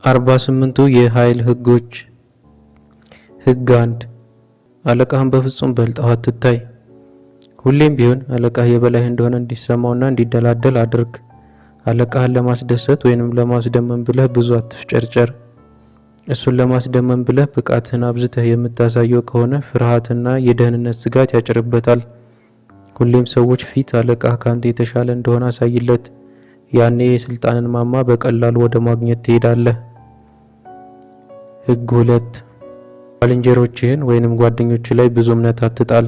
48ቱ የኃይል ህጎች። ህግ 1፣ አለቃህን በፍጹም በልጠህ አትታይ። ሁሌም ቢሆን አለቃህ የበላይህ እንደሆነ እንዲሰማውና እንዲደላደል አድርግ። አለቃህን ለማስደሰት ወይንም ለማስደመም ብለህ ብዙ አትፍጨርጨር። እሱን ለማስደመም ብለህ ብቃትህን አብዝተህ የምታሳየው ከሆነ ፍርሃትና የደህንነት ስጋት ያጭርበታል። ሁሌም ሰዎች ፊት አለቃህ ካንተ የተሻለ እንደሆነ አሳይለት። ያኔ የስልጣንን ማማ በቀላሉ ወደ ማግኘት ትሄዳለህ። ህግ 2፣ ባልንጀሮችህን ወይንም ጓደኞችህ ላይ ብዙ እምነት አትጣል።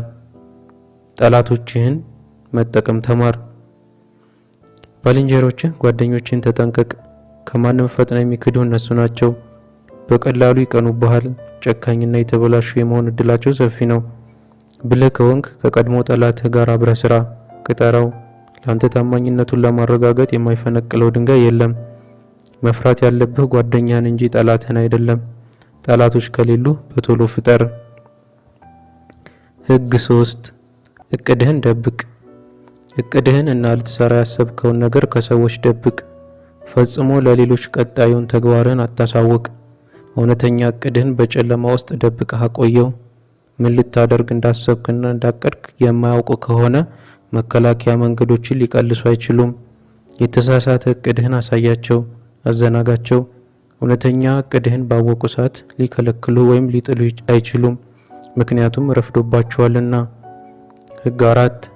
ጠላቶችህን መጠቀም ተማር። ባልንጀሮችህ፣ ጓደኞችህን ተጠንቀቅ። ከማንም ፈጥነው የሚክዱ እነሱ ናቸው። በቀላሉ ይቀኑብሃል። ጨካኝና የተበላሹ የመሆን እድላቸው ሰፊ ነው። ብልህ ከሆንክ ከቀድሞ ጠላትህ ጋር አብረህ ስራ፣ ቅጠረው። ለአንተ ታማኝነቱን ለማረጋገጥ የማይፈነቅለው ድንጋይ የለም። መፍራት ያለብህ ጓደኛህን እንጂ ጠላትህን አይደለም። ጠላቶች ከሌሉ በቶሎ ፍጠር። ህግ 3፣ እቅድህን ደብቅ። እቅድህን እና ልትሰራ ያሰብከውን ነገር ከሰዎች ደብቅ። ፈጽሞ ለሌሎች ቀጣዩን ተግባርህን አታሳውቅ። እውነተኛ እቅድህን በጨለማ ውስጥ ደብቀህ አቆየው። ምን ልታደርግ እንዳሰብክና እንዳቀድክ የማያውቁ ከሆነ መከላከያ መንገዶችን ሊቀልሱ አይችሉም። የተሳሳተ እቅድህን አሳያቸው፣ አዘናጋቸው። እውነተኛ እቅድህን ባወቁ ሰዓት ሊከለክሉ ወይም ሊጥሉ አይችሉም፣ ምክንያቱም ረፍዶባቸዋልና። ህግ 4፣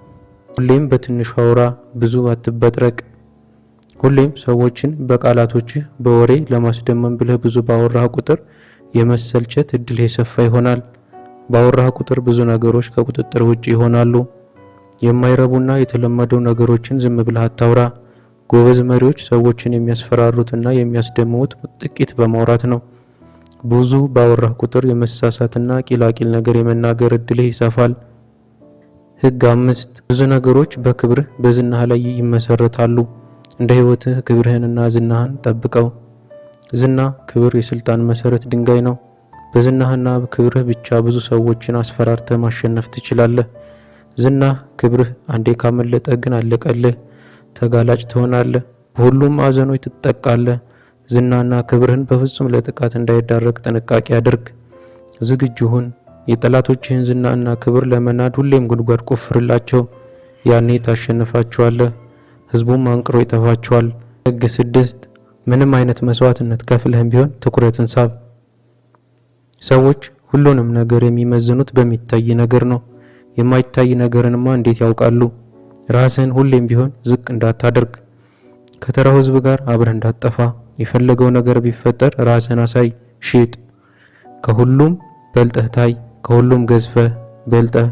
ሁሌም በትንሹ አውራ፣ ብዙ አትበጥረቅ። ሁሌም ሰዎችን በቃላቶችህ በወሬ ለማስደመም ብለህ ብዙ ባወራህ ቁጥር የመሰልቸት እድልህ የሰፋ ይሆናል። ባወራህ ቁጥር ብዙ ነገሮች ከቁጥጥር ውጭ ይሆናሉ። የማይረቡና የተለመዱ ነገሮችን ዝም ብለህ አታውራ። ጎበዝ መሪዎች ሰዎችን የሚያስፈራሩትና የሚያስደምሙት ጥቂት በማውራት ነው። ብዙ ባወራህ ቁጥር የመሳሳትና ቂላቂል ነገር የመናገር እድልህ ይሰፋል። ህግ 5፣ ብዙ ነገሮች በክብርህ በዝናህ ላይ ይመሰረታሉ። እንደ ህይወትህ ክብርህንና ዝናህን ጠብቀው። ዝና፣ ክብር የስልጣን መሰረት ድንጋይ ነው። በዝናህና ክብርህ ብቻ ብዙ ሰዎችን አስፈራርተህ ማሸነፍ ትችላለህ። ዝናህ፣ ክብርህ አንዴ ካመለጠ ግን አለቀልህ። ተጋላጭ ትሆናለህ። በሁሉም ማዕዘኖች ትጠቃለህ። ዝናና ክብርህን በፍጹም ለጥቃት እንዳይዳረግ ጥንቃቄ አድርግ። ዝግጁ ሁን። የጠላቶችህን ዝናና ክብር ለመናድ ሁሌም ጉድጓድ ቆፍርላቸው። ያኔ ታሸንፋቸዋለህ። ህዝቡም አንቅሮ ይጠፋቸዋል። ህግ 6፣ ምንም አይነት መስዋዕትነት ከፍለህም ቢሆን ትኩረትን ሳብ። ሰዎች ሁሉንም ነገር የሚመዝኑት በሚታይ ነገር ነው። የማይታይ ነገርንማ እንዴት ያውቃሉ? ራስህን ሁሌም ቢሆን ዝቅ እንዳታደርግ። ከተራው ህዝብ ጋር አብረህ እንዳትጠፋ። የፈለገው ነገር ቢፈጠር ራስህን አሳይ፣ ሽጥ። ከሁሉም በልጠህ ታይ። ከሁሉም ገዝፈህ በልጠህ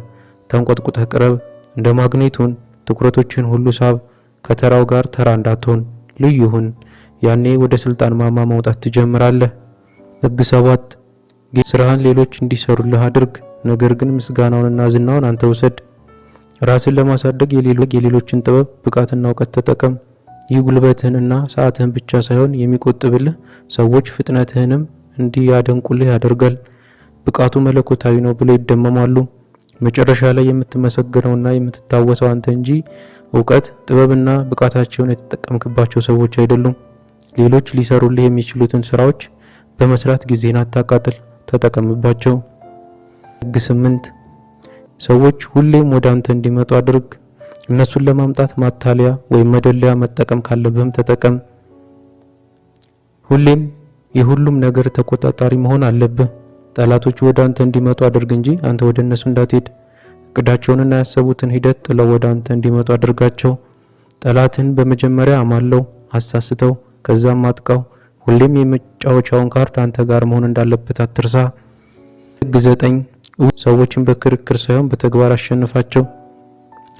ተንቆጥቁጠህ ቅረብ። እንደ ማግኔት ሁን። ትኩረቶችን ሁሉ ሳብ። ከተራው ጋር ተራ እንዳትሆን፣ ልዩ ሁን። ያኔ ወደ ስልጣን ማማ መውጣት ትጀምራለህ። ህግ 7፣ ስራህን ሌሎች እንዲሰሩልህ አድርግ። ነገር ግን ምስጋናውንና ዝናውን አንተ ውሰድ። ራስን ለማሳደግ የሌሎችን ጥበብ፣ ብቃትና እውቀት ተጠቀም። ይህ ጉልበትህን እና ሰዓትህን ብቻ ሳይሆን የሚቆጥብልህ ሰዎች ፍጥነትህንም እንዲያደንቁልህ ያደርጋል። ብቃቱ መለኮታዊ ነው ብለው ይደመማሉ። መጨረሻ ላይ የምትመሰገነውና የምትታወሰው አንተ እንጂ እውቀት፣ ጥበብና ብቃታቸውን የተጠቀምክባቸው ሰዎች አይደሉም። ሌሎች ሊሰሩልህ የሚችሉትን ስራዎች በመስራት ጊዜን አታቃጥል፣ ተጠቀምባቸው። ህግ 8፣ ሰዎች ሁሌም ወደ አንተ እንዲመጡ አድርግ። እነሱን ለማምጣት ማታለያ ወይም መደለያ መጠቀም ካለብህም ተጠቀም። ሁሌም የሁሉም ነገር ተቆጣጣሪ መሆን አለብህ። ጠላቶች ወደ አንተ እንዲመጡ አድርግ እንጂ አንተ ወደ እነሱ እንዳትሄድ። እቅዳቸውንና ያሰቡትን ሂደት ጥለው ወደ አንተ እንዲመጡ አድርጋቸው። ጠላትን በመጀመሪያ አማለው፣ አሳስተው፣ ከዛም አጥቃው። ሁሌም የመጫወቻውን ካርድ አንተ ጋር መሆን እንዳለበት አትርሳ። ህግ 9፣ ሰዎችን በክርክር ሳይሆን በተግባር አሸንፋቸው።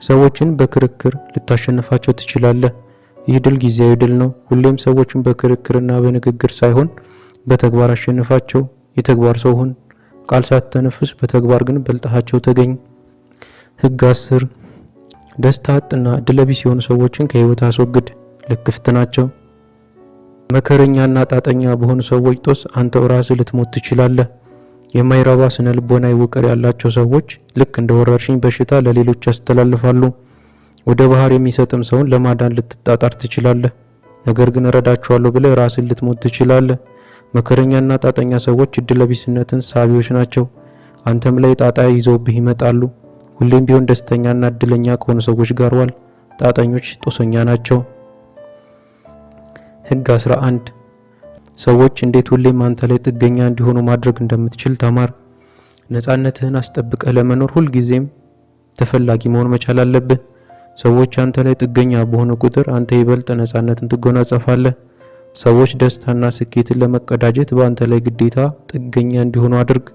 ሰዎችን በክርክር ልታሸንፋቸው ትችላለህ። ይህ ድል ጊዜያዊ ድል ነው። ሁሌም ሰዎችን በክርክርና በንግግር ሳይሆን በተግባር አሸንፋቸው። የተግባር ሰው ሁን። ቃል ሳትተነፍስ በተግባር ግን በልጠሃቸው ተገኝ። ህግ 10፣ ደስታ አጥና እድለቢስ የሆኑ ሰዎችን ከህይወት አስወግድ። ልክፍት ናቸው። መከረኛና ጣጠኛ በሆኑ ሰዎች ጦስ አንተው ራስህ ልትሞት ትችላለህ። የማይረባ ስነ ልቦናዊ ውቅር ያላቸው ሰዎች ልክ እንደ ወረርሽኝ በሽታ ለሌሎች ያስተላልፋሉ። ወደ ባህር የሚሰጥም ሰውን ለማዳን ልትጣጣር ትችላለህ። ነገር ግን እረዳቸዋለሁ ብለህ ራስን ልትሞት ትችላለህ። መከረኛና ጣጠኛ ሰዎች እድለቢስነትን ሳቢዎች ናቸው። አንተም ላይ ጣጣ ይዘውብህ ይመጣሉ። ሁሌም ቢሆን ደስተኛና እድለኛ ከሆኑ ሰዎች ጋር ዋል። ጣጠኞች ጦሰኛ ናቸው። ህግ 11፦ ሰዎች እንዴት ሁሌም አንተ ላይ ጥገኛ እንዲሆኑ ማድረግ እንደምትችል ተማር። ነፃነትህን አስጠብቀህ ለመኖር ሁልጊዜም ተፈላጊ መሆን መቻል አለብህ። ሰዎች አንተ ላይ ጥገኛ በሆኑ ቁጥር አንተ ይበልጥ ነፃነትን ትጎናጸፋለህ። ሰዎች ደስታና ስኬትን ለመቀዳጀት በአንተ ላይ ግዴታ ጥገኛ እንዲሆኑ አድርግ።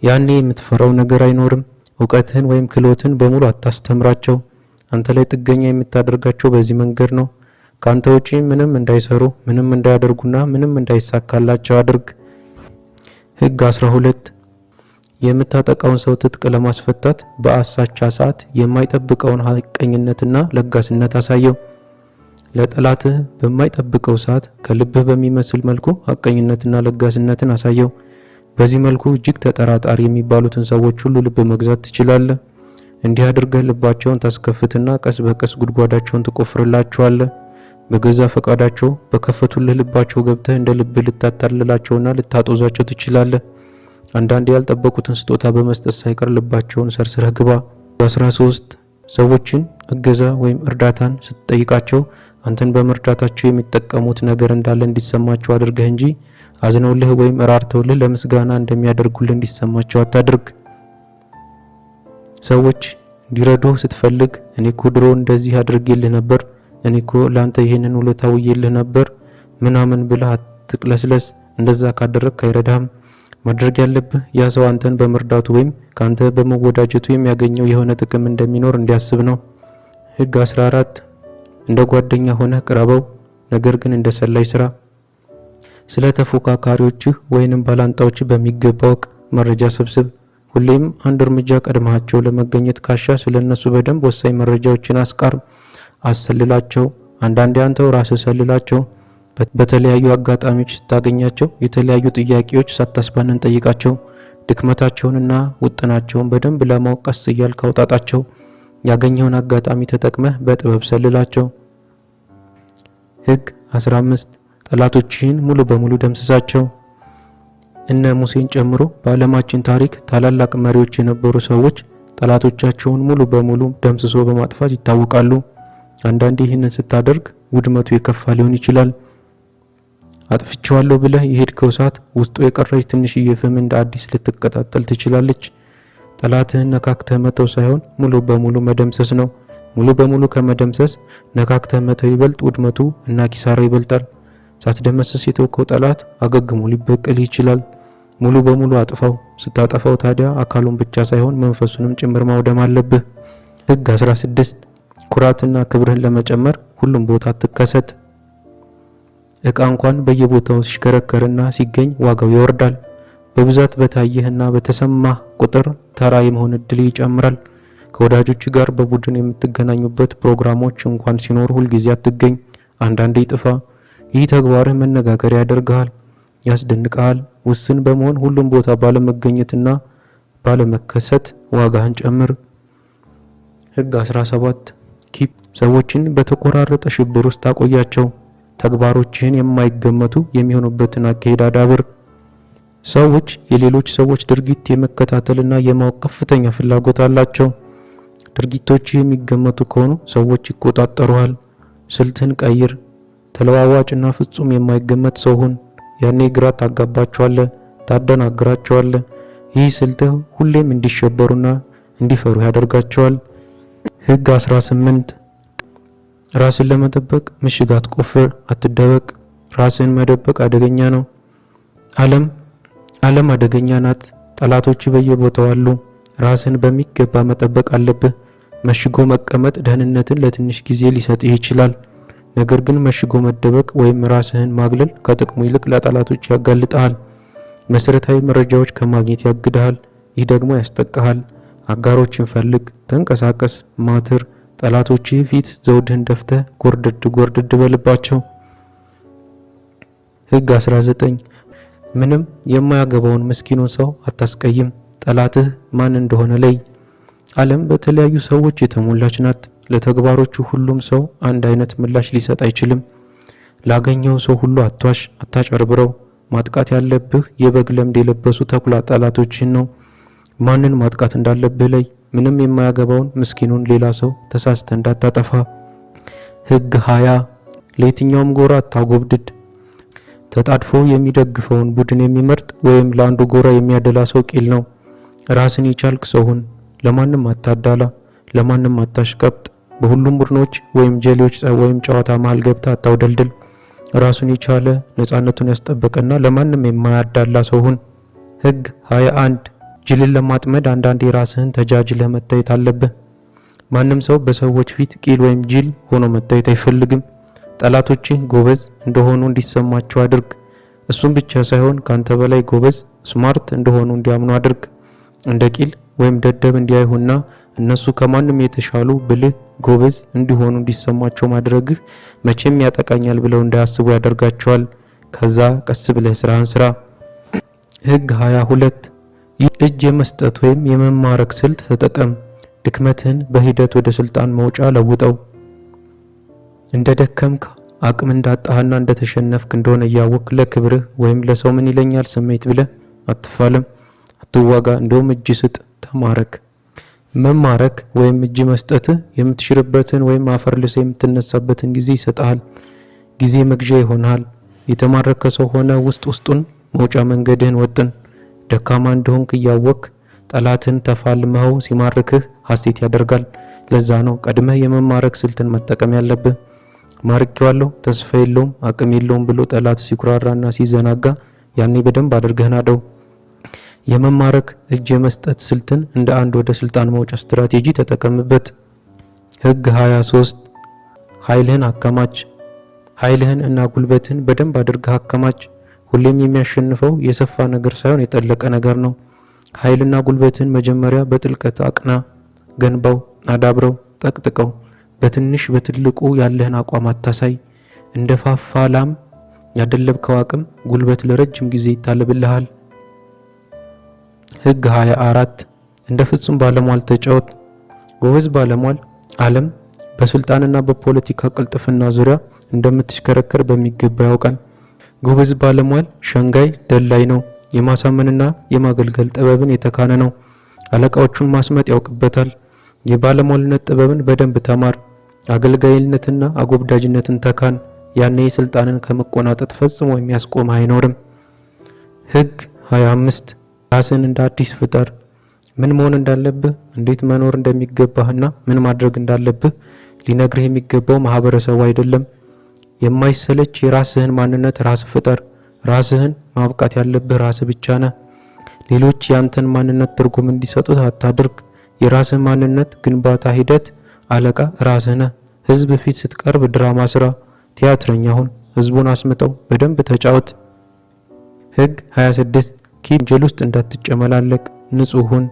ያኔ የምትፈራው ነገር አይኖርም። እውቀትህን ወይም ክህሎትህን በሙሉ አታስተምራቸው። አንተ ላይ ጥገኛ የምታደርጋቸው በዚህ መንገድ ነው። ካንተ ውጪ ምንም እንዳይሰሩ፣ ምንም እንዳያደርጉና ምንም እንዳይሳካላቸው አድርግ። ህግ 12፦ የምታጠቃውን ሰው ትጥቅ ለማስፈታት በአሳቻ ሰዓት የማይጠብቀውን ሐቀኝነትና ለጋስነት አሳየው። ለጠላትህ በማይጠብቀው ሰዓት ከልብህ በሚመስል መልኩ ሐቀኝነትና ለጋስነትን አሳየው። በዚህ መልኩ እጅግ ተጠራጣሪ የሚባሉትን ሰዎች ሁሉ ልብ መግዛት ትችላለህ። እንዲህ አድርገህ ልባቸውን ታስከፍትና ቀስ በቀስ ጉድጓዳቸውን ትቆፍርላቸዋለህ። በገዛ ፈቃዳቸው በከፈቱልህ ልባቸው ገብተህ እንደ ልብህ ልታታልላቸውና ልታጦዛቸው ትችላለህ። አንዳንድ ያልጠበቁትን ስጦታ በመስጠት ሳይቀር ልባቸውን ሰርስረህ ግባ። 13፦ ሰዎችን እገዛ ወይም እርዳታን ስትጠይቃቸው አንተን በመርዳታቸው የሚጠቀሙት ነገር እንዳለ እንዲሰማቸው አድርገህ እንጂ አዝነውልህ ወይም እራርተውልህ ለምስጋና እንደሚያደርጉልህ እንዲሰማቸው አታድርግ። ሰዎች እንዲረዱህ ስትፈልግ እኔ እኮ ድሮ እንደዚህ አድርጌልህ ነበር፣ እኔ እኮ ላንተ ይሄንን ውለታ ውዬልህ ነበር ምናምን ብለህ አትቅለስለስ። እንደዛ ካደረግክ አይረዳህም። ማድረግ ያለብህ ያ ሰው አንተን በመርዳቱ ወይም ካንተ በመወዳጀቱ የሚያገኘው የሆነ ጥቅም እንደሚኖር እንዲያስብ ነው። ህግ 14፦ እንደ ጓደኛ ሆነህ ቅረበው፣ ነገር ግን እንደ ሰላይ ስራ። ስለ ተፎካካሪዎችህ ወይንም ባላንጣዎችህ በሚገባ እወቅ፣ መረጃ ሰብስብ። ሁሌም አንድ እርምጃ ቀድመሃቸው ለመገኘት ካሻ ስለ እነሱ በደንብ ወሳኝ መረጃዎችን አስቃርም፣ አሰልላቸው። አንዳንዴ አንተው ራስህ ሰልላቸው። በተለያዩ አጋጣሚዎች ስታገኛቸው የተለያዩ ጥያቄዎች ሳታስባንን ጠይቃቸው። ድክመታቸውንና ውጥናቸውን በደንብ ለማወቅ ቀስ እያልክ አውጣጣቸው። ያገኘውን አጋጣሚ ተጠቅመህ በጥበብ ሰልላቸው። ህግ 15፦ ጠላቶችህን ሙሉ በሙሉ ደምስሳቸው። እነ ሙሴን ጨምሮ በዓለማችን ታሪክ ታላላቅ መሪዎች የነበሩ ሰዎች ጠላቶቻቸውን ሙሉ በሙሉ ደምስሶ በማጥፋት ይታወቃሉ። አንዳንዴ ይህንን ስታደርግ ውድመቱ የከፋ ሊሆን ይችላል። አጥፍቼዋለሁ ብለህ የሄድከው እሳት ውስጡ የቀረች ትንሽዬ ፍም እንደ አዲስ ልትቀጣጠል ትችላለች። ጠላትህን ነካክተህ መተው ሳይሆን ሙሉ በሙሉ መደምሰስ ነው። ሙሉ በሙሉ ከመደምሰስ ነካክተህ መተው ይበልጥ ውድመቱ እና ኪሳራው ይበልጣል። ሳትደመስስ የተውከው ጠላት አገግሞ ሊበቀል ይችላል። ሙሉ በሙሉ አጥፋው። ስታጠፋው ታዲያ አካሉን ብቻ ሳይሆን መንፈሱንም ጭምር ማውደም አለብህ። ህግ 16፦ ኩራትና ክብርህን ለመጨመር ሁሉም ቦታ አትከሰት። እቃ እንኳን በየቦታው ሲሽከረከርና ሲገኝ ዋጋው ይወርዳል። በብዛት በታየህና በተሰማህ ቁጥር ተራ የመሆን እድል ይጨምራል። ከወዳጆች ጋር በቡድን የምትገናኙበት ፕሮግራሞች እንኳን ሲኖሩ ሁልጊዜ አትገኝ፣ አንዳንዴ ጥፋ። ይህ ተግባርህ መነጋገሪያ ያደርግሃል፣ ያስደንቅሃል። ውስን በመሆን ሁሉም ቦታ ባለመገኘትና ባለመከሰት ዋጋህን ጨምር። ህግ 17፦ keep ሰዎችን በተቆራረጠ ሽብር ውስጥ አቆያቸው። ተግባሮችህን የማይገመቱ የሚሆኑበትን አካሄድ አዳብር። ሰዎች የሌሎች ሰዎች ድርጊት የመከታተልና የማወቅ ከፍተኛ ፍላጎት አላቸው። ድርጊቶችህ የሚገመቱ ከሆኑ ሰዎች ይቆጣጠሩሃል። ስልትህን ቀይር። ተለዋዋጭና ፍጹም የማይገመት ሰው ሁን። ያኔ ግራ ታጋባቸዋለህ፣ ታደናግራቸዋለህ። ይህ ስልትህ ሁሌም እንዲሸበሩና እንዲፈሩ ያደርጋቸዋል። ህግ 18፦ ራስን ለመጠበቅ ምሽግ አትቆፍር፣ አትደበቅ። ራስን መደበቅ አደገኛ ነው። ዓለም ዓለም አደገኛ ናት። ጠላቶች በየቦታው አሉ። ራስን በሚገባ መጠበቅ አለብህ። መሽጎ መቀመጥ ደህንነትን ለትንሽ ጊዜ ሊሰጥህ ይችላል። ነገር ግን መሽጎ መደበቅ ወይም ራስህን ማግለል ከጥቅሙ ይልቅ ለጠላቶች ያጋልጥሃል። መሰረታዊ መረጃዎች ከማግኘት ያግድሃል። ይህ ደግሞ ያስጠቃሃል። አጋሮችን ፈልግ፣ ተንቀሳቀስ፣ ማትር። ጠላቶችህ ፊት ዘውድህን ደፍተህ ጎርደድ ጎርደድ በልባቸው። ህግ 19፦ ምንም የማያገባውን ምስኪኑን ሰው አታስቀይም። ጠላትህ ማን እንደሆነ ለይ። ዓለም በተለያዩ ሰዎች የተሞላች ናት። ለተግባሮቹ ሁሉም ሰው አንድ አይነት ምላሽ ሊሰጥ አይችልም። ላገኘው ሰው ሁሉ አትዋሽ፣ አታጭበርብረው። ማጥቃት ያለብህ የበግ ለምድ የለበሱ ተኩላ ጠላቶችህን ነው። ማንን ማጥቃት እንዳለብህ ለይ። ምንም የማያገባውን ምስኪኑን ሌላ ሰው ተሳስተህ እንዳታጠፋ። ህግ 20 ለየትኛውም ጎራ አታጎብድድ። ተጣድፎ የሚደግፈውን ቡድን የሚመርጥ ወይም ለአንዱ ጎራ የሚያደላ ሰው ቂል ነው። ራስን የቻልክ ሰው ሁን። ለማንም አታዳላ፣ ለማንም አታሽቀብጥ። በሁሉም ቡድኖች ወይም ጀሌዎች ጸብ ወይም ጨዋታ መሃል ገብተህ አታውደልድል። ራሱን የቻለ ነፃነቱን ያስጠበቀና ለማንም የማያዳላ ሰው ሁን። ህግ 21 ጅልን ለማጥመድ አንዳንዴ ራስህን ተጃጅለህ መታየት አለብህ። ማንም ሰው በሰዎች ፊት ቂል ወይም ጅል ሆኖ መታየት አይፈልግም። ጠላቶችህ ጎበዝ እንደሆኑ እንዲሰማቸው አድርግ። እሱም ብቻ ሳይሆን ካንተ በላይ ጎበዝ smart እንደሆኑ እንዲያምኑ አድርግ። እንደ ቂል ወይም ደደብ እንዲያዩህና እነሱ ከማንም የተሻሉ ብልህ ጎበዝ እንዲሆኑ እንዲሰማቸው ማድረግህ መቼም ያጠቃኛል ብለው እንዳያስቡ ያደርጋቸዋል። ከዛ ቀስ ብለህ ስራህን ስራ። ህግ 22 እጅ የመስጠት ወይም የመማረክ ስልት ተጠቀም። ድክመትህን በሂደት ወደ ስልጣን መውጫ ለውጠው። እንደ ደከምክ አቅም እንዳጣህና እንደተሸነፍክ እንደሆነ እያወቅክ ለክብርህ ወይም ለሰው ምን ይለኛል ስሜት ብለህ አትፋለም፣ አትዋጋ። እንደውም እጅ ስጥ፣ ተማረክ። መማረክ ወይም እጅ መስጠትህ የምትሽርበትን ወይም አፈር ልሰህ የምትነሳበትን ጊዜ ይሰጥሃል። ጊዜ መግዣ ይሆንሃል። የተማረከ ሰው ሆነ ውስጥ ውስጡን መውጫ መንገድህን ወጥን። ደካማ እንደሆንክ እያወቅክ ጠላትን ተፋልመኸው ሲማርክህ ሐሴት ያደርጋል። ለዛ ነው ቀድመህ የመማረክ ስልትን መጠቀም ያለብህ። ማርኬዋለሁ፣ ተስፋ የለውም፣ አቅም የለውም ብሎ ጠላት ሲኩራራና ሲዘናጋ ያኔ በደንብ አድርገህ ናደው። የመማረክ እጅ የመስጠት ስልትን እንደ አንድ ወደ ስልጣን መውጫ ስትራቴጂ ተጠቀምበት። ህግ 23 ኃይልህን አከማች። ኃይልህን እና ጉልበትህን በደንብ አድርገህ አከማች። ሁሌም የሚያሸንፈው የሰፋ ነገር ሳይሆን የጠለቀ ነገር ነው። ኃይልና ጉልበትህን መጀመሪያ በጥልቀት አቅና፣ ገንባው፣ አዳብረው፣ ጠቅጥቀው። በትንሽ በትልቁ ያለህን አቋም አታሳይ። እንደ ፋፋ ላም ያደለብከው አቅም ጉልበት ለረጅም ጊዜ ይታለብልሃል። ህግ 24 እንደ ፍጹም ባለሟል ተጫወት። ጎበዝ ባለሟል ዓለም በስልጣንና በፖለቲካ ቅልጥፍና ዙሪያ እንደምትሽከረከር በሚገባ ያውቃል። ጎበዝ ባለሟል ሸንጋይ ደላይ ነው። የማሳመንና የማገልገል ጥበብን የተካነ ነው። አለቃዎቹን ማስመጥ ያውቅበታል። የባለሟልነት ጥበብን በደንብ ተማር። አገልጋይነትና አጎብዳጅነትን ተካን። ያኔ ስልጣንን ከመቆናጠጥ ፈጽሞ የሚያስቆም አይኖርም። ህግ 25 ራስን እንደ አዲስ ፍጠር። ምን መሆን እንዳለብህ፣ እንዴት መኖር እንደሚገባህና ምን ማድረግ እንዳለብህ ሊነግርህ የሚገባው ማህበረሰቡ አይደለም። የማይሰለች የራስህን ማንነት ራስህ ፍጠር። ራስህን ማብቃት ያለብህ ራስህ ብቻ ነህ። ሌሎች ያንተን ማንነት ትርጉም እንዲሰጡት አታድርግ። የራስህ ማንነት ግንባታ ሂደት አለቃ ራስህ ነህ። ህዝብ ፊት ስትቀርብ ድራማ ስራ፣ ቲያትረኛ ሁን፣ ህዝቡን አስምጠው፣ በደንብ ተጫወት። ህግ 26 ወንጀል ውስጥ እንዳትጨመላለቅ ንጹህ ሁን።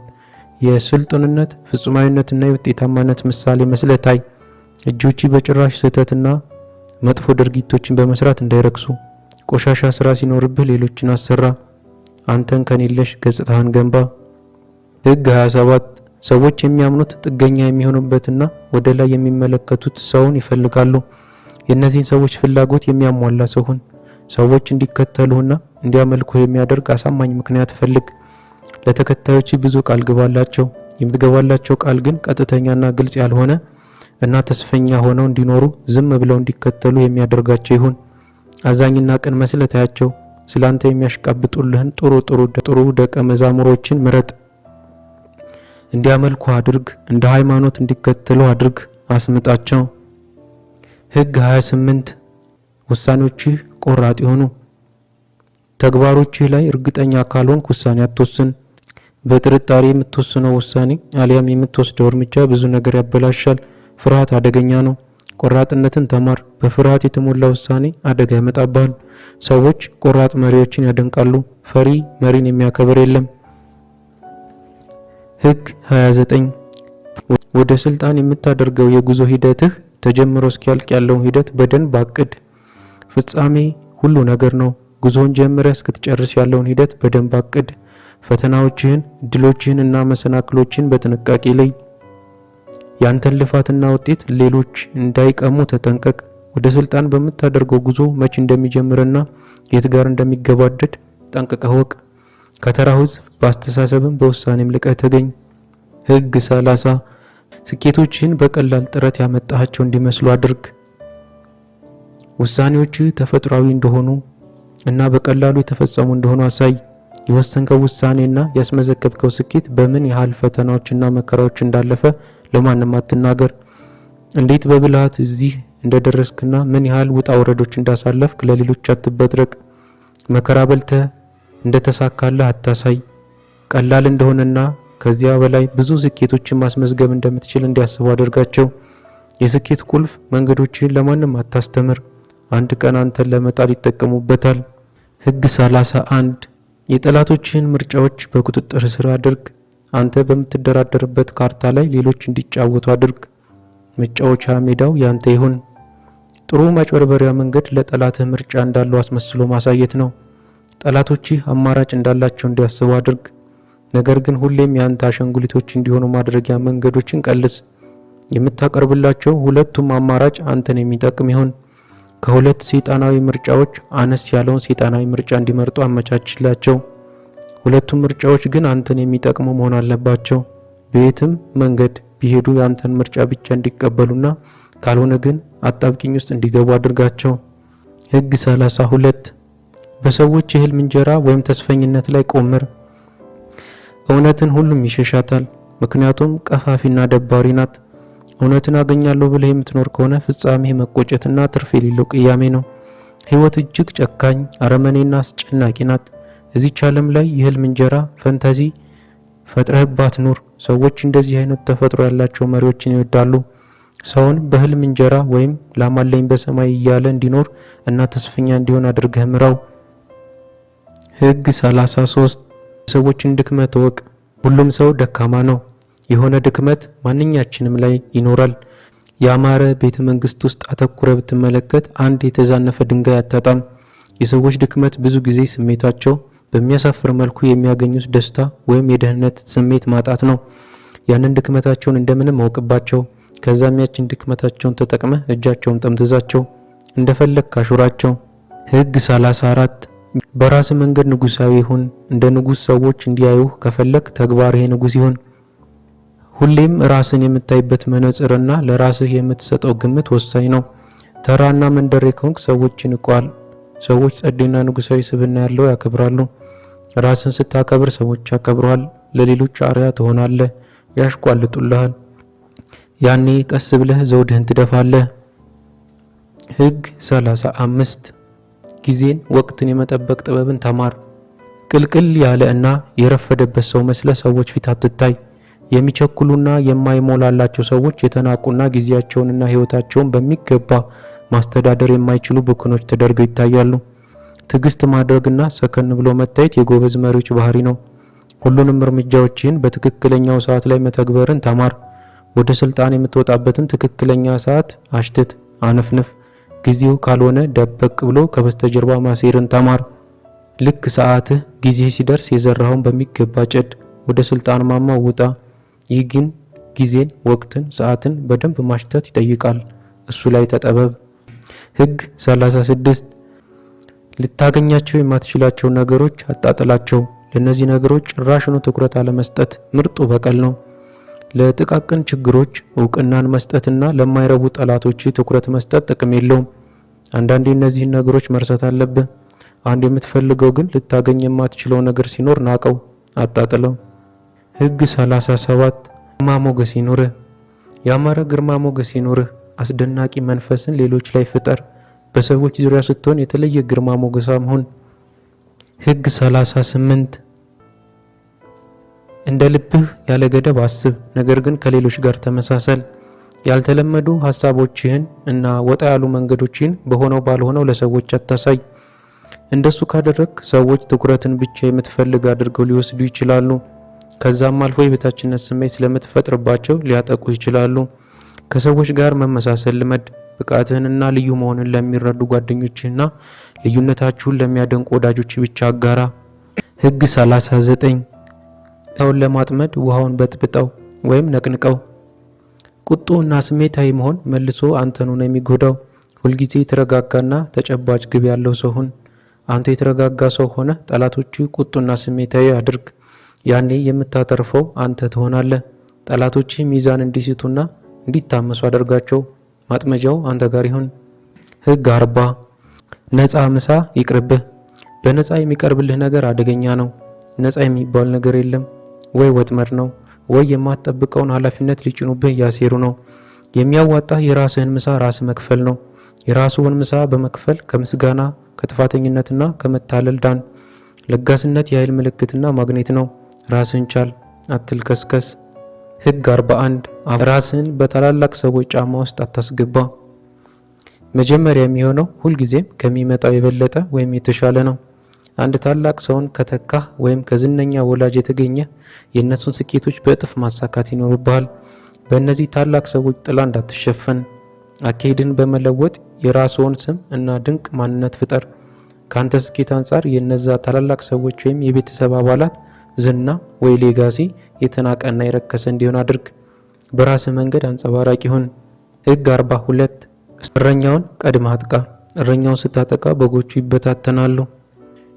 የስልጡንነት ፍጹማዊነትና የውጤታማነት ምሳሌ መስለህ ታይ። እጆች በጭራሽ ስህተትና መጥፎ ድርጊቶችን በመስራት እንዳይረክሱ። ቆሻሻ ስራ ሲኖርብህ ሌሎችን አሰራ። አንተን ከኔለሽ ገጽታህን ገንባ። ህግ 27 ሰዎች የሚያምኑት ጥገኛ የሚሆኑበትና ወደ ላይ የሚመለከቱት ሰውን ይፈልጋሉ። የእነዚህን ሰዎች ፍላጎት የሚያሟላ ሰው ሁን። ሰዎች እንዲከተሉህና እንዲያመልኩህ የሚያደርግ አሳማኝ ምክንያት ፈልግ። ለተከታዮች ብዙ ቃል ግባላቸው። የምትገባላቸው ቃል ግን ቀጥተኛና ግልጽ ያልሆነ እና ተስፈኛ ሆነው እንዲኖሩ ዝም ብለው እንዲከተሉ የሚያደርጋቸው ይሁን። አዛኝና ቅን መስለህ ታያቸው። ስላንተ የሚያሽቃብጡልህን ጥሩ ጥሩ ጥሩ ደቀ መዛሙሮችን ምረጥ። እንዲያመልኩ አድርግ። እንደ ሃይማኖት እንዲከተሉ አድርግ። አስምጣቸው። ህግ 28 ውሳኔዎችህ ቆራጥ ይሁኑ። ተግባሮችህ ላይ እርግጠኛ ካልሆንክ ውሳኔ አትወስን። በጥርጣሬ የምትወስነው ውሳኔ አሊያም የምትወስደው እርምጃ ብዙ ነገር ያበላሻል። ፍርሃት አደገኛ ነው። ቆራጥነትን ተማር። በፍርሃት የተሞላ ውሳኔ አደጋ ያመጣብሃል። ሰዎች ቆራጥ መሪዎችን ያደንቃሉ። ፈሪ መሪን የሚያከብር የለም። ህግ 29 ወደ ስልጣን የምታደርገው የጉዞ ሂደትህ ተጀምሮ እስኪያልቅ ያለውን ሂደት በደንብ አቅድ። ፍጻሜ ሁሉ ነገር ነው። ጉዞውን ጀምረህ እስክትጨርስ ያለውን ሂደት በደንብ አቅድ። ፈተናዎችህን፣ እድሎችህን እና መሰናክሎችን በጥንቃቄ ለይ። ያንተን ልፋትና ውጤት ሌሎች እንዳይቀሙ ተጠንቀቅ። ወደ ስልጣን በምታደርገው ጉዞ መቼ እንደሚጀምርና የት ጋር እንደሚገባደድ ጠንቅቀህ እወቅ። ከተራው ሕዝብ በአስተሳሰብም በውሳኔም ልቀህ ተገኝ። ህግ 30 ስኬቶችህን በቀላል ጥረት ያመጣሃቸው እንዲመስሉ አድርግ። ውሳኔዎችህ ተፈጥሯዊ እንደሆኑ እና በቀላሉ የተፈጸሙ እንደሆኑ አሳይ። የወሰንከው ውሳኔና ያስመዘገብከው ስኬት በምን ያህል ፈተናዎችና መከራዎች እንዳለፈ ለማንም አትናገር። እንዴት በብልሃት እዚህ እንደደረስክና ምን ያህል ውጣ ውረዶች እንዳሳለፍክ ለሌሎች አትበጥረቅ። መከራ በልተህ እንደተሳካለህ አታሳይ። ቀላል እንደሆነና ከዚያ በላይ ብዙ ስኬቶችን ማስመዝገብ እንደምትችል እንዲያስቡ አድርጋቸው። የስኬት ቁልፍ መንገዶችን ለማንም አታስተምር። አንድ ቀን አንተን ለመጣል ይጠቀሙበታል። ህግ 31 የጠላቶችህን ምርጫዎች በቁጥጥር ስር አድርግ። አንተ በምትደራደርበት ካርታ ላይ ሌሎች እንዲጫወቱ አድርግ። መጫወቻ ሜዳው ያንተ ይሁን። ጥሩ ማጭበርበሪያ መንገድ ለጠላትህ ምርጫ እንዳለው አስመስሎ ማሳየት ነው። ጠላቶችህ አማራጭ እንዳላቸው እንዲያስቡ አድርግ። ነገር ግን ሁሌም ያንተ አሻንጉሊቶች እንዲሆኑ ማድረጊያ መንገዶችን ቀልስ። የምታቀርብላቸው ሁለቱም አማራጭ አንተን የሚጠቅም ይሁን። ከሁለት ሰይጣናዊ ምርጫዎች አነስ ያለውን ሰይጣናዊ ምርጫ እንዲመርጡ አመቻችላቸው። ሁለቱም ምርጫዎች ግን አንተን የሚጠቅሙ መሆን አለባቸው። በየትም መንገድ ቢሄዱ የአንተን ምርጫ ብቻ እንዲቀበሉና ካልሆነ ግን አጣብቂኝ ውስጥ እንዲገቡ አድርጋቸው። ህግ 32 በሰዎች የህልም እንጀራ ወይም ተስፈኝነት ላይ ቆምር። እውነትን ሁሉም ይሸሻታል፣ ምክንያቱም ቀፋፊና ደባሪ ናት። እውነትን አገኛለሁ ብለህ የምትኖር ከሆነ ፍጻሜህ መቆጨትና ትርፍ የሌለው ቅያሜ ነው። ህይወት እጅግ ጨካኝ፣ አረመኔና አስጨናቂ ናት። እዚች ዓለም ላይ የህልም እንጀራ fantasy ፈጥረህባት ኑር። ሰዎች እንደዚህ አይነት ተፈጥሮ ያላቸው መሪዎችን ይወዳሉ። ሰውን በህልም እንጀራ ወይም ላም አለኝ በሰማይ እያለ እንዲኖር እና ተስፈኛ እንዲሆን አድርገህ ምራው። ህግ 33 ሰዎችን ድክመት እወቅ። ሁሉም ሰው ደካማ ነው። የሆነ ድክመት ማንኛችንም ላይ ይኖራል። ያማረ ቤተ መንግስት ውስጥ አተኩረ ብትመለከት አንድ የተዛነፈ ድንጋይ አታጣም። የሰዎች ድክመት ብዙ ጊዜ ስሜታቸው በሚያሳፍር መልኩ የሚያገኙት ደስታ ወይም የደህንነት ስሜት ማጣት ነው። ያንን ድክመታቸውን እንደምንም አውቅባቸው። ከዛም ያችን ድክመታቸውን ተጠቅመህ እጃቸውን ጠምዝዛቸው፣ እንደፈለግ ካሹራቸው። ህግ 34 በራስ መንገድ ንጉሳዊ ሁን። እንደ ንጉስ ሰዎች እንዲያዩህ ከፈለግ ተግባር ይሄ ንጉስ ይሁን። ሁሌም ራስን የምታይበት መነጽርና ለራስህ የምትሰጠው ግምት ወሳኝ ነው። ተራና መንደሬ ከሆንክ ሰዎች ይንቁሃል። ሰዎች ጸዴና ንጉሳዊ ስብዕና ያለው ያከብራሉ። ራስን ስታከብር ሰዎች ያከብሩሃል። ለሌሎች አርአያ ትሆናለህ፣ ያሽቋልጡልሃል። ያኔ ቀስ ብለህ ዘውድህን ትደፋለህ። ህግ 35 ጊዜን ወቅትን የመጠበቅ ጥበብን ተማር። ቅልቅል ያለ እና የረፈደበት ሰው መስለ ሰዎች ፊት አትታይ። የሚቸኩሉና የማይሞላላቸው ሰዎች የተናቁና ጊዜያቸውንና ህይወታቸውን በሚገባ ማስተዳደር የማይችሉ ብኩኖች ተደርገው ይታያሉ። ትዕግስት ማድረግና ሰከን ብሎ መታየት የጎበዝ መሪዎች ባህሪ ነው። ሁሉንም እርምጃዎችን በትክክለኛው ሰዓት ላይ መተግበርን ተማር። ወደ ስልጣን የምትወጣበትን ትክክለኛ ሰዓት አሽትት፣ አነፍንፍ። ጊዜው ካልሆነ ደበቅ ብሎ ከበስተጀርባ ማሴርን ተማር። ልክ ሰዓትህ ጊዜ ሲደርስ የዘራኸውን በሚገባ ጨድ፣ ወደ ስልጣን ማማ ውጣ። ይህ ግን ጊዜን፣ ወቅትን፣ ሰዓትን በደንብ ማሽተት ይጠይቃል። እሱ ላይ ተጠበብ። ህግ 36 ልታገኛቸው የማትችላቸው ነገሮች አጣጥላቸው። ለእነዚህ ነገሮች ጭራሽኑ ትኩረት አለመስጠት ምርጡ በቀል ነው። ለጥቃቅን ችግሮች እውቅናን መስጠትና ለማይረቡ ጠላቶች ትኩረት መስጠት ጥቅም የለውም። አንዳንዴ እነዚህን ነገሮች መርሳት አለብህ። አንድ የምትፈልገው ግን ልታገኝ የማትችለው ነገር ሲኖር ናቀው፣ አጣጥለው። ህግ 37 ግርማ ሞገስ ይኑርህ። ያማረ ግርማ ሞገስ ይኑርህ። አስደናቂ መንፈስን ሌሎች ላይ ፍጠር። በሰዎች ዙሪያ ስትሆን የተለየ ግርማ ሞገሳም ሁን። ህግ 38 እንደ ልብህ ያለ ገደብ አስብ፣ ነገር ግን ከሌሎች ጋር ተመሳሰል። ያልተለመዱ ሀሳቦችህን እና ወጣ ያሉ መንገዶችን በሆነው ባልሆነው ለሰዎች አታሳይ። እንደሱ ካደረግክ ሰዎች ትኩረትን ብቻ የምትፈልግ አድርገው ሊወስዱ ይችላሉ። ከዛም አልፎ የበታችነት ስሜት ስለምትፈጥርባቸው ሊያጠቁ ይችላሉ። ከሰዎች ጋር መመሳሰል ልመድ። ብቃትህንና ልዩ መሆንን ለሚረዱ ጓደኞችህና ልዩነታችሁን ለሚያደንቁ ወዳጆች ብቻ አጋራ። ህግ 39 ሰውን ለማጥመድ ውሃውን በጥብጠው ወይም ነቅንቀው። ቁጡ እና ስሜታዊ መሆን መልሶ አንተኑ ነው የሚጎዳው። ሁልጊዜ የተረጋጋና ተጨባጭ ግብ ያለው ሰው ሁን። አንተ የተረጋጋ ሰው ሆነ ጠላቶቹ ቁጡና ስሜታዊ አድርግ። ያኔ የምታተርፈው አንተ ትሆናለህ። ጠላቶችህ ሚዛን እንዲስቱና እንዲታመሱ አድርጋቸው። ማጥመጃው አንተ ጋር ይሁን። ህግ 40፣ ነፃ ምሳ ይቅርብህ። በነፃ የሚቀርብልህ ነገር አደገኛ ነው። ነፃ የሚባል ነገር የለም። ወይ ወጥመድ ነው፣ ወይ የማትጠብቀውን ኃላፊነት ሊጭኑብህ እያሴሩ ነው። የሚያዋጣህ የራስህን ምሳ ራስህ መክፈል ነው። የራስዎን ምሳ በመክፈል ከምስጋና፣ ከጥፋተኝነትና ከመታለል ዳን። ለጋስነት የኃይል ምልክትና ማግኔት ነው። ራስህን ቻል፣ አትልከስከስ። ህግ 41፣ ራስህን በታላላቅ ሰዎች ጫማ ውስጥ አታስገባ። መጀመሪያ የሚሆነው ሁልጊዜም ከሚመጣው የበለጠ ወይም የተሻለ ነው። አንድ ታላቅ ሰውን ከተካህ ወይም ከዝነኛ ወላጅ የተገኘ የእነሱን ስኬቶች በእጥፍ ማሳካት ይኖርብሃል። በእነዚህ ታላቅ ሰዎች ጥላ እንዳትሸፈን። አካሄድን በመለወጥ የራስዎን ስም እና ድንቅ ማንነት ፍጠር። ከአንተ ስኬት አንጻር የእነዛ ታላላቅ ሰዎች ወይም የቤተሰብ አባላት ዝና ወይ legacy የተናቀና የረከሰ እንዲሆን አድርግ። በራስህ መንገድ አንጸባራቂ ሁን። ህግ 42፣ እረኛውን ቀድመህ አጥቃ። እረኛውን ስታጠቃ በጎቹ ይበታተናሉ።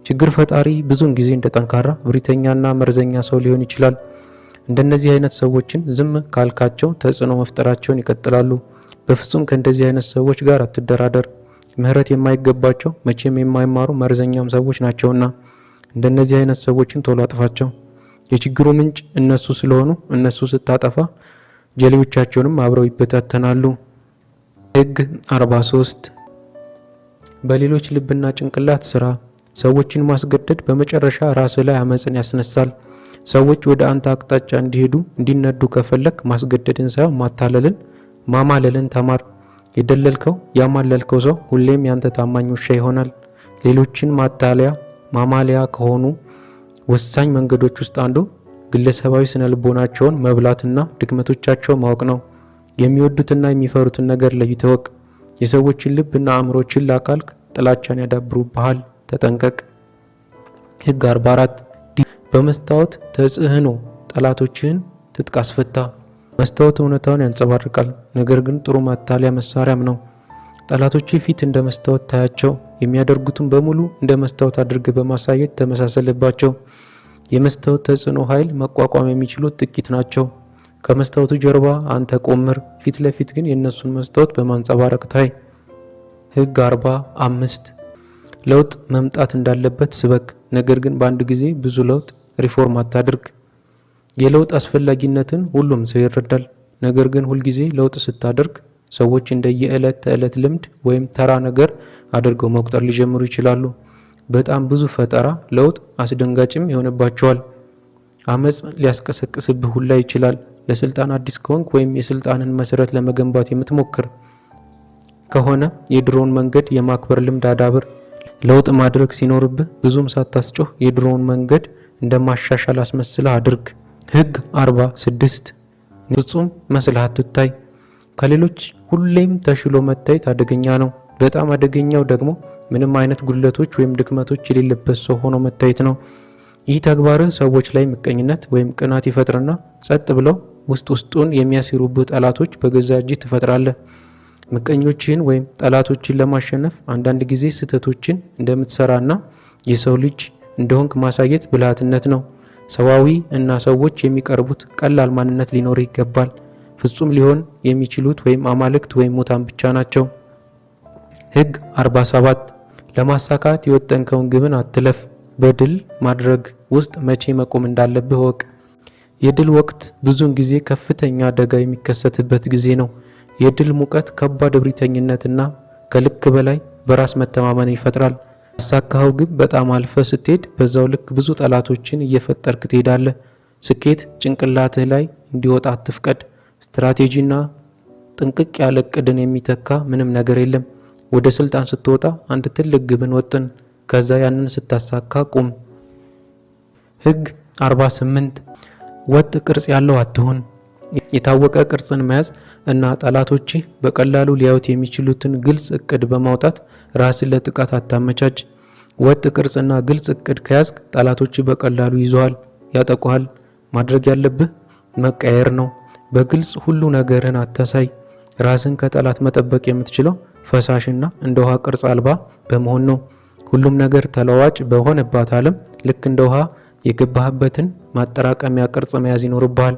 ችግር ፈጣሪ ብዙውን ጊዜ እንደ ጠንካራ፣ እብሪተኛና መርዘኛ ሰው ሊሆን ይችላል። እንደነዚህ አይነት ሰዎችን ዝም ካልካቸው ተጽዕኖ መፍጠራቸውን ይቀጥላሉ። በፍጹም ከእንደዚህ አይነት ሰዎች ጋር አትደራደር። ምህረት የማይገባቸው፣ መቼም የማይማሩ መርዘኛም ሰዎች ናቸውና እንደነዚህ አይነት ሰዎችን ቶሎ አጥፋቸው። የችግሩ ምንጭ እነሱ ስለሆኑ እነሱ ስታጠፋ ጀሌዎቻቸውንም አብረው ይበታተናሉ። ህግ 43፣ በሌሎች ልብና ጭንቅላት ስራ። ሰዎችን ማስገደድ በመጨረሻ ራስ ላይ አመፅን ያስነሳል። ሰዎች ወደ አንተ አቅጣጫ እንዲሄዱ፣ እንዲነዱ ከፈለክ ማስገደድን ሳይሆን ማታለልን፣ ማማለልን ተማር። የደለልከው፣ ያማለልከው ሰው ሁሌም ያንተ ታማኝ ውሻ ይሆናል። ሌሎችን ማታለያ፣ ማማለያ ከሆኑ ወሳኝ መንገዶች ውስጥ አንዱ ግለሰባዊ ስነልቦናቸውን መብላትና ድክመቶቻቸውን ማወቅ ነው። የሚወዱትና የሚፈሩትን ነገር ለይተህ እወቅ። የሰዎችን ልብ እና አእምሮ ችላ ካልክ ጥላቻን ያዳብሩብሃል። ተጠንቀቅ። ህግ 44፣ በመስታወት ተጽዕኖ ጠላቶችህን ትጥቅ አስፈታ። መስታወት እውነታውን ያንጸባርቃል፣ ነገር ግን ጥሩ ማታለያ መሳሪያም ነው። ጠላቶች ፊት እንደ መስታወት ታያቸው። የሚያደርጉትን በሙሉ እንደ መስታወት አድርገህ በማሳየት ተመሳሰልባቸው። የመስታወት ተጽዕኖ ኃይል መቋቋም የሚችሉት ጥቂት ናቸው። ከመስታወቱ ጀርባ አንተ ቆምር፣ ፊት ለፊት ግን የእነሱን መስታወት በማንጸባረቅ ታይ። ህግ 45፣ ለውጥ መምጣት እንዳለበት ስበክ፣ ነገር ግን በአንድ ጊዜ ብዙ ለውጥ፣ ሪፎርም አታድርግ። የለውጥ አስፈላጊነትን ሁሉም ሰው ይረዳል። ነገር ግን ሁልጊዜ ለውጥ ስታደርግ ሰዎች እንደ የዕለት ተዕለት ልምድ ወይም ተራ ነገር አድርገው መቁጠር ሊጀምሩ ይችላሉ። በጣም ብዙ ፈጠራ ለውጥ አስደንጋጭም ይሆንባቸዋል። አመጽ ሊያስቀሰቅስብህ ሁላ ይችላል። ለስልጣን አዲስ ከሆንክ ወይም የስልጣንን መሰረት ለመገንባት የምትሞክር ከሆነ የድሮውን መንገድ የማክበር ልምድ አዳብር። ለውጥ ማድረግ ሲኖርብህ ብዙም ሳታስጮህ የድሮውን መንገድ እንደማሻሻል አስመስለህ አድርግ። ህግ 46፣ ፍጹም መስለህ አትታይ። ከሌሎች ሁሌም ተሽሎ መታየት አደገኛ ነው። በጣም አደገኛው ደግሞ ምንም አይነት ጉድለቶች ወይም ድክመቶች የሌለበት ሰው ሆኖ መታየት ነው። ይህ ተግባርህ ሰዎች ላይ ምቀኝነት ወይም ቅናት ይፈጥርና ጸጥ ብለው ውስጥ ውስጡን የሚያሴሩብህ ጠላቶች በገዛ እጅህ ትፈጥራለህ። ምቀኞችህን ወይም ጠላቶችን ለማሸነፍ አንዳንድ ጊዜ ስህተቶችን እንደምትሰራና የሰው ልጅ እንደሆንክ ማሳየት ብልሃትነት ነው። ሰዋዊ እና ሰዎች የሚቀርቡት ቀላል ማንነት ሊኖርህ ይገባል። ፍጹም ሊሆን የሚችሉት ወይም አማልክት ወይም ሙታን ብቻ ናቸው። ህግ 47፣ ለማሳካት የወጠንከውን ግብን አትለፍ። በድል ማድረግ ውስጥ መቼ መቆም እንዳለብህ እወቅ። የድል ወቅት ብዙውን ጊዜ ከፍተኛ አደጋ የሚከሰትበት ጊዜ ነው። የድል ሙቀት ከባድ እብሪተኝነትና ከልክ በላይ በራስ መተማመን ይፈጥራል። ያሳካኸው ግብ በጣም አልፈህ ስትሄድ በዛው ልክ ብዙ ጠላቶችን እየፈጠርክ ትሄዳለህ። ስኬት ጭንቅላትህ ላይ እንዲወጣ አትፍቀድ። ስትራቴጂና ጥንቅቅ ያለ እቅድን የሚተካ ምንም ነገር የለም። ወደ ስልጣን ስትወጣ አንድ ትልቅ ግብን ወጥን። ከዛ ያንን ስታሳካ ቁም። ህግ 48፣ ወጥ ቅርጽ ያለው አትሁን። የታወቀ ቅርጽን መያዝ እና ጠላቶችህ በቀላሉ ሊያዩት የሚችሉትን ግልጽ እቅድ በማውጣት ራስን ለጥቃት አታመቻች። ወጥ ቅርጽና ግልጽ እቅድ ከያዝክ ጠላቶችህ በቀላሉ ይዘዋል፣ ያጠቁሃል። ማድረግ ያለብህ መቀየር ነው። በግልጽ ሁሉ ነገርህን አታሳይ። ራስን ከጠላት መጠበቅ የምትችለው ፈሳሽና እንደ ውሃ ቅርጽ አልባ በመሆን ነው። ሁሉም ነገር ተለዋዋጭ በሆነባት ዓለም ልክ እንደ ውሃ የገባህበትን ማጠራቀሚያ ቅርጽ መያዝ ይኖርብሃል።